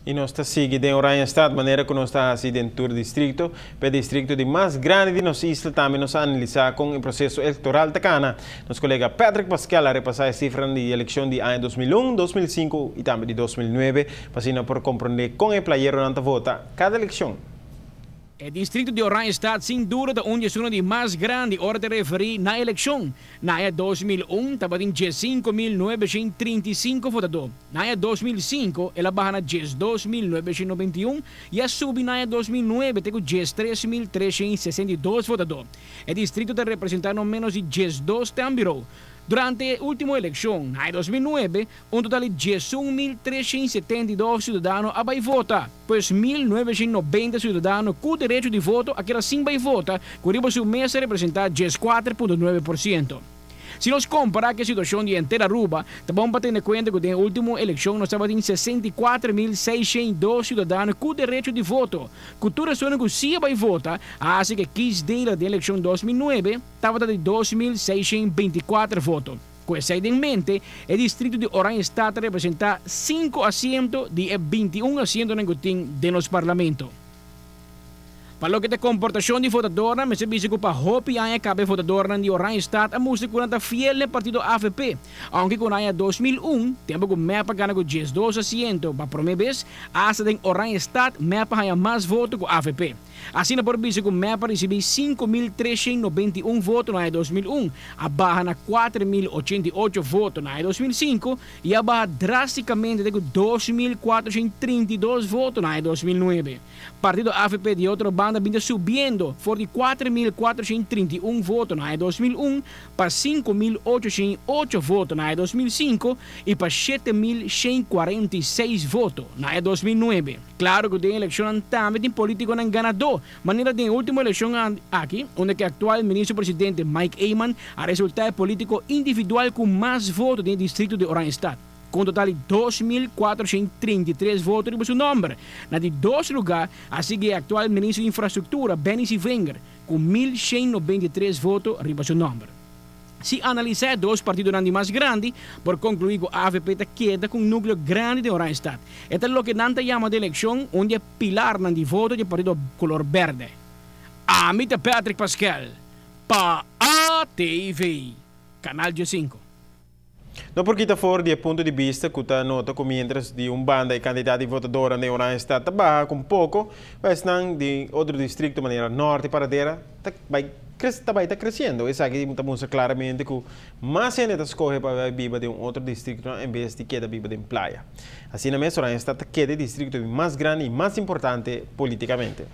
I nos ta sigui den Oranjestad, manera ku nos ta hasi den tur distrikto. E distrikto di mas grandi di nos isla tambe nos a analisá kon e proseso elektoral ta kana. Nos kolega Patrick Pascal a repasá e sifra di elekshon di aña 2001, 2005 i tambe di 2009, pa asina por komprondé kon e playeronan ta vota kada elekshon. E distrikto di Oranjestad sin duda ta un di mas grandi ora ta referí na elekshon. Na 2001 tabatin 5.935 votadó. Na 2005 el a baha na 12.991 i a subi na 2009 te 13.362 votadó. E distrikto ta representá no ménos di 12 stembureau. Durante e último elekshon, na 2009, un total di 11.372 siudadano a bai vota. Pues 1.990 siudadano ku derecho di voto a keda sin bai vota, ku riba su mes ta representá 14.9%. Si nos kompará ku e situashon di henter Aruba, ta bon pa tene kuenta ku den último elekshon nos tabatin 64.602 siudadano ku derecho di voto. Ku tur esnan ku sí a bai vota, asina ku e kiesdeler di elekshon 2009 tabata di 2.624 voto. Ku esei den mente, e distrikto di Oranjestad ta representá 5 asiento di e 21 asiento ku tin den nos parlamento. Pa loke ta komportashon di votadó, mester bisa ku pa hopi aña kaba e votadónan di Oranjestad a mustra ku ta fiel na partido AVP. Aunke ku aña 2001, tempu ku MEP a gana ku 12 asiento, pa promé bes, hasta den Oranjestad MEP a haña mas voto ku AVP. Asina por bisa ku MEP a risibí 5.391 voto na 2001, a baha na 4.088 voto na 2005 i a baha drástikamente te 2.432 voto na 2009. Partido AVP di otro banda a bin subiendo for di 4.431 voto na 2001 pa 5.808 voto na 2005 i pa 7.146 voto na 2009. Klaro ku den elekshon tambe tin polítikonan ganadó. Manera den último elekshon aki, unda ku aktual minister-presidente Mike Eman a resultá polítiko individual ku mas voto den distrikto di Oranjestad, ku un total di 2.433 voto riba su nòmber. Na di dos lugá, a sigui aktual minister di Infrastruktura, Benny Sevinger, ku 1.193 voto riba su nòmber. Si analisá dos partidonan di mas grandi, por konkluí ku AVP ta keda ku un núkleo grandi di Oranjestad. E ta loke nan ta yama den elekshon un di pilarnan di voto di partido koló bèrdè. Ami ta Patrick Pascal, pa ATV, Kanal 5. No por kita for di punto di bista ku ta nota ku mientras di un banda e kantidat di votadó na Oranjestad ta baha un poko, mas nan di otro distrikto manera Noord i Paradera ta bai ta bai ta kresiendo. Esaki ta mustra klaramente ku mas hende ta skohe pa biba den un otro distrikto en bes di keda biba den Playa. Asina mes, Oranjestad ta keda e distrikto mas grandi i mas importante polítikamente.